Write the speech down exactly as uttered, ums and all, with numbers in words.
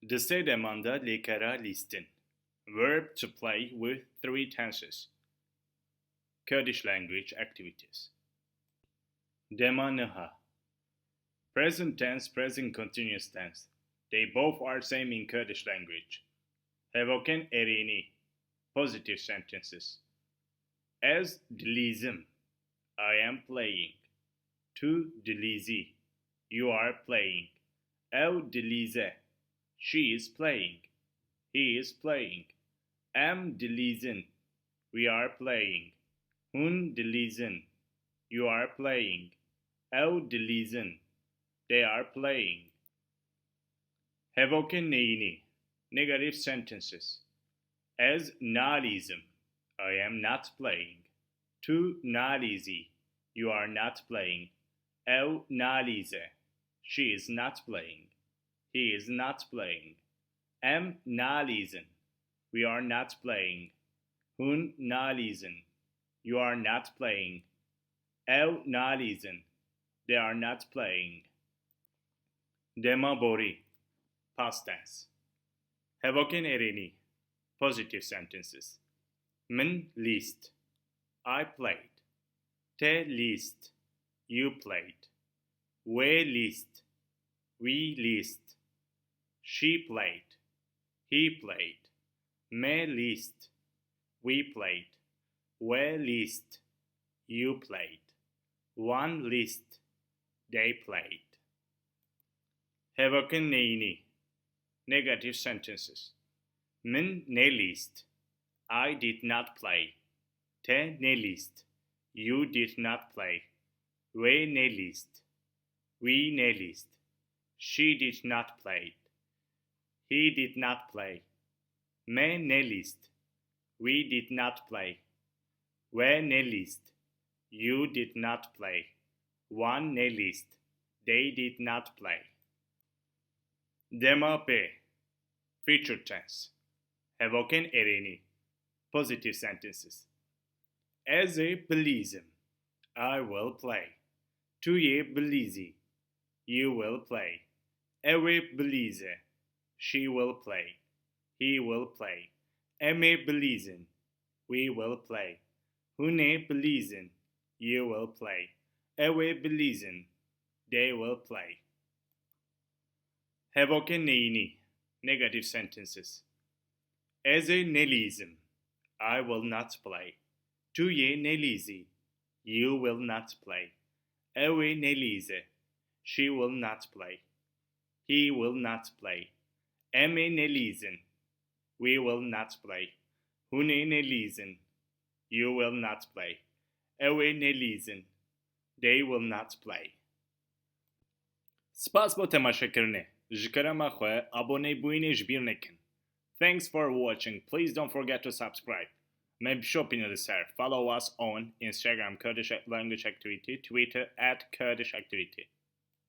Di sê deman de lêkera lîstin. Verb to play with three tenses. Kurdish language activities. Dema niha. Present tense, present continuous tense. They both are same in Kurdish language. Hevokên erênî. Positive sentences. Ez dilîzim. I am playing. Tu dilîzî. You are playing. Ew dilîze. She is playing. He is playing. Em dilîzin. We are playing. Hûn dilîzin. You are playing. Ew dilîzin. They are playing. Hevokên neyînî. Negative sentences. Ez nalîzim. I am not playing. Tu nalîzî. You are not playing. Ew nalîze. She is not playing. He is not playing. Em nalîzin. We are not playing. Hûn nalîzin. You are not playing. Ew nalîzin. They are not playing. Dema borî. Past tense. Hevokên erênî. Positive sentences. Min lîst. I played. Te lîst. You played. Wê lîst. We lîst. She played. He played. Me lîst. We played. We lîst. You played. Wan lîst. They played. Hevokên neyînî. Negative sentences. Min nelîst. I did not play. Te nelîst. You did not play. Wê nelîst. We nelîst. She did not play. He did not play. Me nelîst. We did not play. We nelîst. You did not play. Wan nelîst. They did not play. Dema pê. Future tense. Hevokên erênî. Positive sentences. Ez ê bilîzim. I will play. Tu yê bilîzî. You will play. Ew ê bilîze. She will play. He will play. Em ê bilîzin. We will play. Hûn ê bilîzin. You will play. Ew ê bilîzin. They will play. Hevokên neyînî. Negative sentences. Ez ê nelîzim. I will not play. Tu yê nelîzî. You will not play. Ew ê nelîze. She will not play. He will not play. Em ê nelîzin. We will not play. Hûn ê nelîzin. You will not play. Ew ê nelîzin. They will not play. Spas bo temaşekirinê. Ji kerema xwe abonebûyînê ji bîr nekin. Thanks for watching. Please don't forget to subscribe. Me bişopîne li ser. Follow us on Instagram Kurdish Language Activity, Twitter at Kurdish Activity.